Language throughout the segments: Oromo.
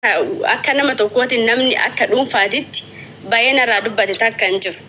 Akka nama tokkootiin namni akka dhuunfaatitti baay'ee narraa dubbate takka hin jiru.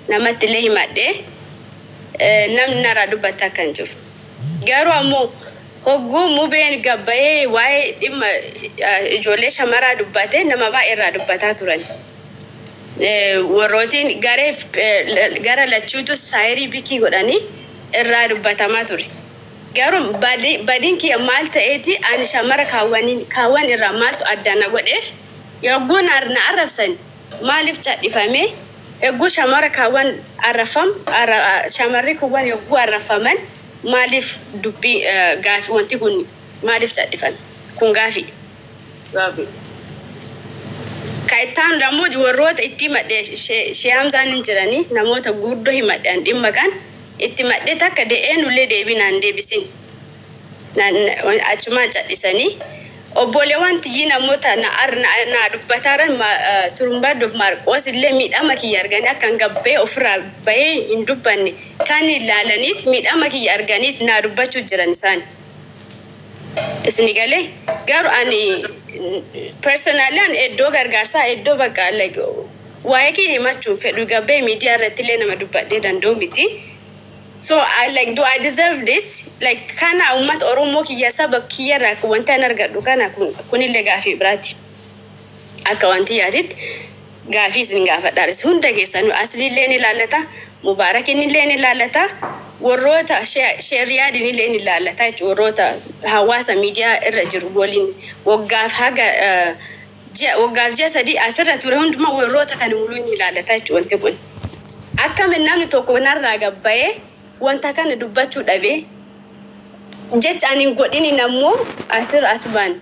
Namatti illee himadhee namni narraa dubbate takka hin jiru. Garuu ammoo hogguu Mubeen gabbayee waa'ee dhimma ijoollee shamaraa dubbate, nama baay'ee irraa dubbataa turan. Warrootiin garee gara lachuutu saayirii bikii godhanii irraa dubbatamaa ture. Garuu badiin kiyya maal ta'eeti, ani shamara kaawwan irraa maaltu adda na godheef? Yogguu na arrabsan maaliif cadhifamee? Yogguu shamara kaawwan arrafam, shamarri kuwwan yogguu arrafaman maaliif dubbii gaafii, wanti kun maaliif cadhifame? Kun gaafii. Gaafii. Ka ittaan ammoo warroota itti himadhe, Shee Hamzaan hin jiranii, namoota guddoo himadhan, dhimma kan itti madhe takka de'ee nullee deebii naan deebisin. Achumaan cadhisanii. Obboleewwan tiyyii namoota na dubbataaran, Turumbaaddoof Maarqoos illee, miidhama kiyya arganii akka hin gabbee ofirraa bahee hin dubbanne kan ilaalaniit, miidhama kiyya arganiit naa dubbachuu jiran isaan. Isini galee? Garuu ani personally ani iddoo gargaarsaa, iddoo bakka like waa'ee kiyya himachuun fedhu, gabbee miidiyaa irratti illee nama dubbadhee danda'u miti. So I like, do I deserve this? Like kana uummata Oromoo kiyya, saba kiyya irraa wanta an argadhu kana, kunillee gaafii biraati. Akka wanti yaaditti gaafii isin gaafadhaanis hunda keessanuu, Asliillee ni ilaallata, Mubaarakin illee ni ilaallata, warroota Sheeriyaadin illee ni ilaallata jechuudha. Warroota hawaasa miidiyaa irra jiru waliin waggaaf haga ji'a, waggaaf ji'a 3 asirra ture hundumaa, warroota kana muluu ni ilaallata jechuudha wanti kun. Akkamiin namni tokko narraa gabbayee wanta kana dubbachuu dhabee, jecha ani hin godhinin ammoo asirra asumaan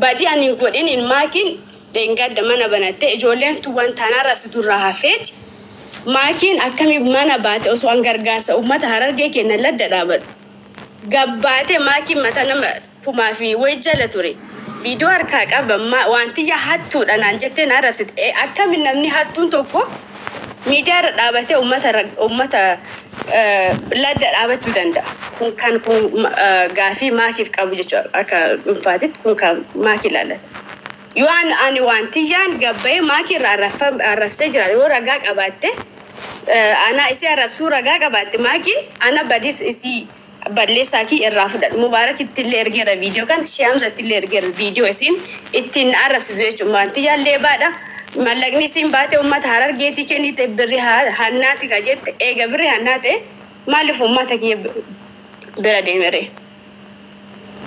badii ani hin godhinin maakiin dheengadda mana banattee, ijoolleen tun wanta anarra siturraa hafeeti, maakiin akkamiin mana baate? Osoo an gargaarsa uummata Harargee kenna ladda dhaabadhu gabbaate, maakiin mata nama kumaa fi wayi jala ture viidiyoo harkaa qaba, wanti yaa hattuudha naan jettee na arrabsite. Akkamiin namni hattuun tokko miidiyaa irra dhaabatee uummata ladda dhaabachuu danda'a? Kun kan kun gaafii maakiif qabu jechuudha. Akka dhuunfaatitti kun kan maakii ilaallata. Yoo ani wantiyyaan gabbayee maakii irraa arrabsee jira, yoo ragaa qabaatte, ana isii arrabsuu ragaa qabaatte, maakiin ana badiis isii balleessaa kii irraa fudhadhu. Mubaarakitti illee ergeera viidiyoo kan, Shee Hamzatti illee ergeera viidiyoo isiin ittiin arrabsitu jechuudha. Wantiyyaan leebaadha. Mallaqni isiin baate uummata Harargeetii kennite birri hannaati ka jette, eega birri hannaa ta'e maaliif uummata kiyya bira deemere?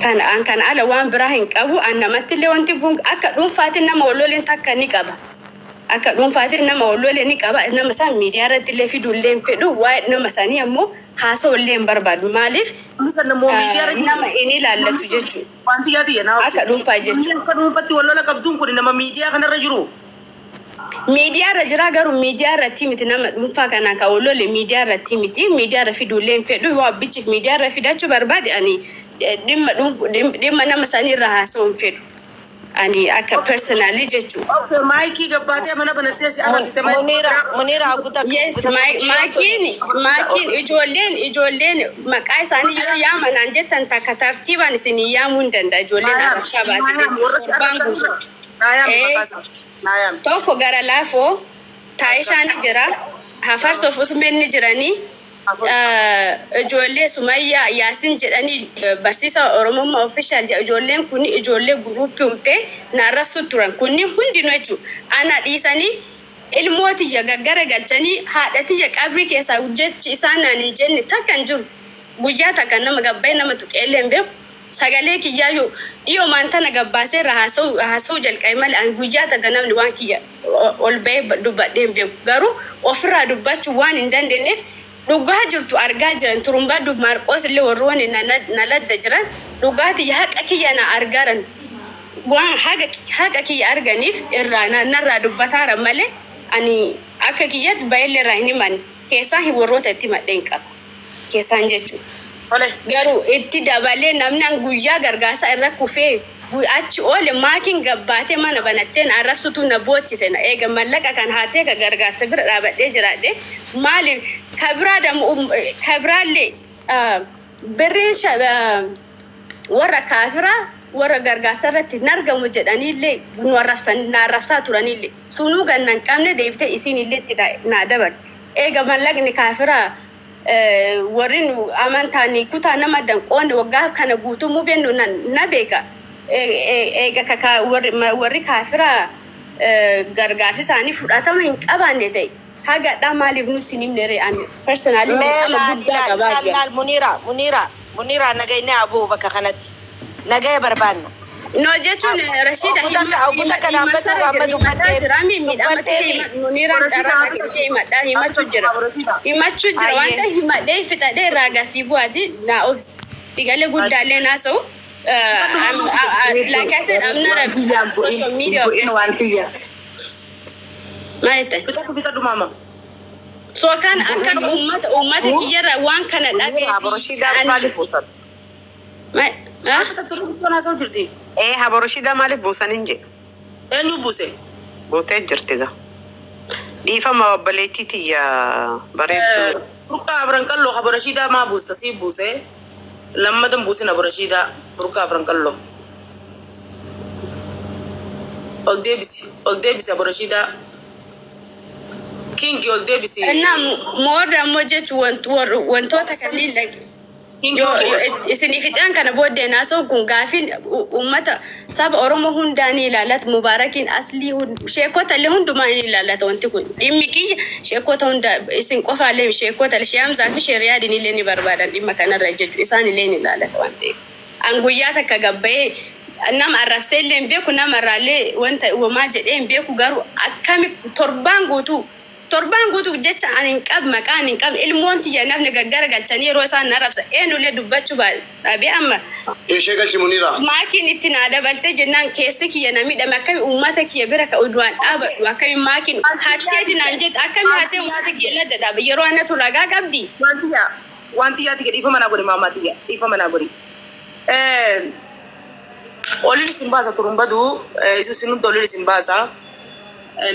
Kan an kan ala waan biraa hin qabu. An namatti illee wanti kun akka dhuunfaatiin nama wal takka ni qaba. Akka dhuunfaatiin nama wal ni qaba. Nama isaan miidiyaa irratti illee fiduu illee hin fedhu. Waa'ee nama sanii ammoo haasa'uu illee hin barbaadu. Maaliif nama hin ilaallatu jechuudha. Wanti yaati naa Akka dhuunfaa jechuudha. Akka dhuunfaatti wal lola qabduun kun nama miidiyaa kanarra jiru. Miidiyaa irra jira, garuu miidiyaa irratti miti. Nama dhuunfaa kanaan kan wal lole miidiyaa irratti miti. Miidiyaa irra fiduu illee hin fedhu. Yoo abbichiif miidiyaa irra fidachuu barbaade, ani dhimma nama sanii irra haasa'uu hin fedhu. Ani akka personally jechuudha. Okay, maayikii gabbaatee mana banattee si arrabsite. Munira, Munira guuta. Yes, maakiin ijoolleen maqaa isaanii yoo yaamanaan jettan takka tartiibaan isin yaamuu hin danda'a, ijoolleen arrabsaa baate jechuudha. Waan guutuu. Tokko gara laafoo Taayishaan ni jira. Hafarsoof Usmeen ni jiranii. Ijoollee Sumayyaa Yaasin jedhanii, barsiisa Oromummaa official jedha. Ijoolleen kun ijoollee guruuppii uumtee na arrabsu turan kunniin hundinuu jechuudha. Ana dhiisanii ilmoo tiyya gaggara galchanii, haadha tiyya qabrii keessaa jechi isaan naan hin jenne takka hin jiru. Guyyaa takka nama gabbayee nama tuqeellee hin beeku. Sagalee kiyyaayyuu dhiyoomaan tana gabbaasee irra haasa'uu jalqabe malee, ani guyyaa takka namni waan kiyya ol bahee dubbadhee hin beeku. Garuu ofirraa dubbachuu waan hin dandeenyeef dhugaa jirtu argaa jiran. Turumbaa Maarqoos illee warroonni na ladda jiran dhugaatii haqa kiyya na argaaran, waan haqa kiyya arganiif irraa narraa dubbataaran malee, ani akka kiyyatti baay'ee irraa hin himanne. Keessaa hin warroota itti madhee hin qaba keessaan jechuudha. Garuu itti dabalee namni an guyyaa gargaarsa irra kufee achi oole, maakiin gabbaatee mana banattee na arrabsutu na boochise. Na eega mallaqa kan haatee ka gargaarsa bira dhaabadhee jiraadhe, maaliif kabiraa damu kabiraallee birriin warra kaafiraa Warra gargaarsa irratti hin argamu jedhaniillee nu arrabsan, na arrabsaa turanillee sunuu ganna hin qabne deebitee isiin illee itti naa dabalte. Eega mallaqni kaafiraa warri nu amantaan kutaa nama danqoonne waggaa kana guutuu mubeen na beeka. Eega warri kaafiraa gargaarsi isaanii fudhatama hin qabaanne ta'e hagadhaa maaliif nutti hin himne ree? Ani personally Mee miidhama laal guddaa laal qabaa laal jira. Laal, Muniira, Muniira, Muniira, nagayni abuu bakka kanatti nagaya barbaanna. No jechuun Rashida Oguu takka oguu takka dhaabbatu himasarra amma jira, himataa dubbattee jira, miidhama dubbatteemi. Muniraan carraa argatee himadhaa himachuu jira. Himachuu jira Ayyee. Wanta himadhee fixadhee irraa agarsiisuu bu'aati naa obsi. Digalee guddaallee naasa'u. Like I said, I'm not a social media Bu'in person. waan tiyya. Maal jettan? Fixadhu, fixadhu maama. So kan akka uummata kiyyarra waan kana Munira dhabee fi Aboroshidaa ani maaliif buusan? Ma- ha? Fixattu guddoon haasa'u jirti. Ee, Aboroshidaa maaliif buusan hin jedhu? Eenyu buuse? Buutee jirti gaa. Dhiifama, obboleettii tiyya bareedduu. Burqaa Abran Qalloo Aboroshidaa maa buusta? Sii buuse. Lammatan buusin Aboroshidaa Burqaa Abran Qalloo. Ol deebisi, ol deebisi Aboroshidaa. Kingi, ol deebisi. እና more ደግሞ jechuun wantoota kanneen like Kingi yoo ol deebisi. isin fixaan kana booddee naasoo kun gaafiin uummata saba Oromoo hundaa ni ilaallata. Mubaarakiin aslii sheekota illee hundumaa ni ilaallata. Wanti kun dhimmi kiyya sheekota hunda isin qofaallee sheekota shee Hamzaa fi shee Riyaadiin illee ni barbaadan dhimma kanarra jechuudha, isaan illee ni ilaallata waan ta'eef. An guyyaa takka gabbayee nama arrabsee illee hin beeku, nama irraallee wanta uumamaa jedhee hin beeku. Garuu akkami torbaan guutuu jecha ani hin qabne, maqaa ani hin qabne, ilmoon tiyya namni gaggara galchanii yeroo isaan na arrabsa eenyullee dubbachuu dhaabee amma Ishee galchi, Muniira. Maakiin itti naa dabaltee jennaan keessi kiyya na miidhame. Akkami uummata kiyya bira ka uduwaan dhaabadhu? Akkami maakiin hatteeti naan jette? Akkami hattee uummata kiyya ladda dhaaba yeroo anatu ragaa qabdi? Wanti yaa wanti yaa tiyya, dhiifama naa godhi, maamaa tiyya, dhiifama naa godhi. Olin isin baasa turun baduu isin hunda olin isin baasa.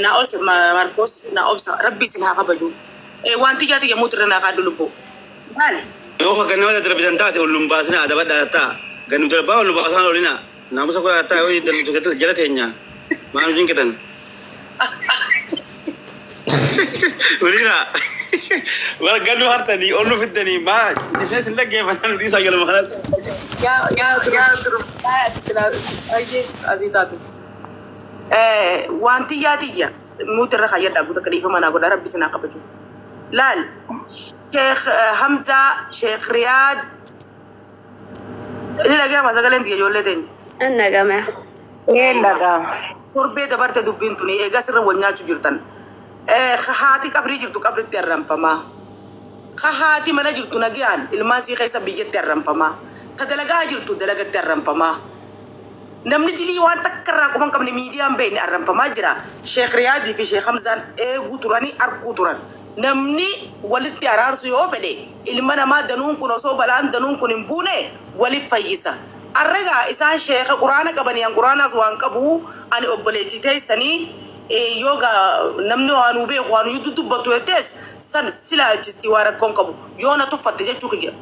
Naa obsa Marcos, naa obsa, rabbi isin haa kabaju. Wanti yaa tiyya muutirra naa kaaddu lubbu. Maali? Yoo ka ganama darbitan taate ol nun baasina, adabadhaa ta'a. Gannu darbaa ol nu baasaan olina. Naamusa godhaa ta'a, yoo darbitu jala teenya. Maal nu jinqitan? Munira. Warra gannu hartanii ol nu fiddanii maa ishee sin dhaggeeffatan dhiisaa galma kanatti. Yaa yaa yaa yaa ayyee asii taatu. Wanti yaa tiyya muutirra kayyadhaa guuta akka dhiifama naa godha, rabbi isin haa kabaju. Laal, Sheekh Hamzaa, Sheekh Riyaad. Inni dhaga'ama sagaleen tiyya, ijoollee teenya? Annagame. Ee, dhaga'ama. Torbee dabarte dubbiin tuni eegaa sirra wal nyaachuu jirtan. Haati qabrii jirtu qabritti arramfamaa. Haati mana jirtu nagayaan ilmaan sii keessa biyyatti arramfamaa. Ta dalagaa jirtu dalagatti arramfamaa. Namni dilii waan takka irraa quban qabne miidiyaan beekne arramfamaa jira. Sheekh Riyaadii fi Sheekh Hamzaan eeguu turanii arguu turan. Namni walitti araarsu yoo fedhe ilma namaa danuun kun osoo balaan danuun kun hin buune walif fayyisa. Arragaa isaan sheeka quraana qabanii an quraanaas waan qabu ani obboleettii teessanii yoo namni waan nu beeku waan nu dubbatu jettees san silaalchisti waa rakkoon qabu yoo na tuffatte jechuu kiyya,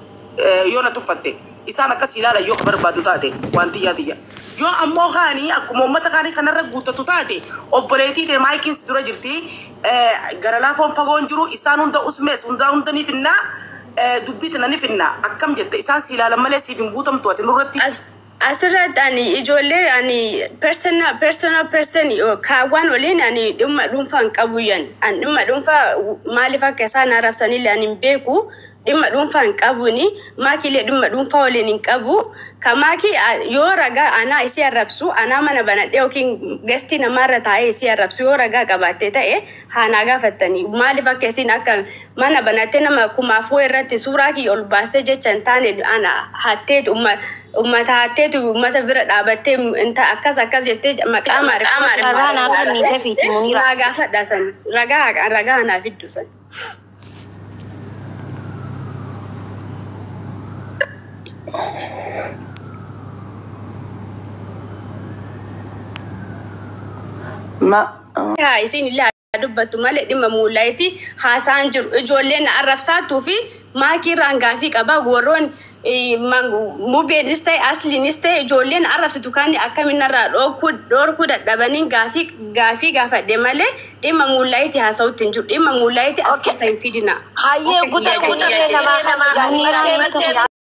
yoo na tuffatte isaan akkas ilaala yoo ka barbaadu taate waan tiyyaa tiyya. Yoo ammoo kaanii akkuma uummata kaanii kanarra guuttatu taate obboleettii ta'e maayikiin si dura jirti, gara laafoon fagoon jiru isaan hunda usmees hundaa hunda ni finnaa, dubbii tana ni finnaa. Akkam jette? Isaan si ilaalan malee siif hin guutamtu ati nurratti. Asirratti ani ijoollee ani personal person kaawwan waliin ani dhimma dhuunfaa hin qabu yan. Ani dhimma dhuunfaa maaliif akka isaan arrabsanillee ani hin beeku. Dhimma dhuunfaa hin qabuni. Maakiilee dhimma dhuunfaa waliin hin qabu. Ka maakii yoo ragaa anaa isii arrabsu anaa mana banadhee yookiin gastii namaarra taa'ee isii arrabsu yoo ragaa qabaatte ta'e haa naa gaafattanii. Maaliif akka isiin akka mana banattee nama kumaaf irratti suuraa kiyya ol baastee jecha hin taane ana hatteetu ummata hatteetu ummata bira dhaabattee inta akkas akkas jettee maqaa Carraa naa kennii dafiiti, Muniira. Naa gaafadha san ragaa naa fiddu san. Ma Haa, isin illee dubbattu malee dhimma muulaayitii haasaan jiru. Ijoolleen na arrabsaatuu fi maakiirraan gaafii qabaa warroon mubeenis ta'e asliinis ta'e ijoolleen arrabsitu kan akkamiin irraa dhoorkuu dadhabaniin gaafii gaafadhe malee dhimma muulaayitii haasa'utti hin jiru. Dhimma muulaayitii as keessa hin fidina. Hayyee guutuu guutuu namaa.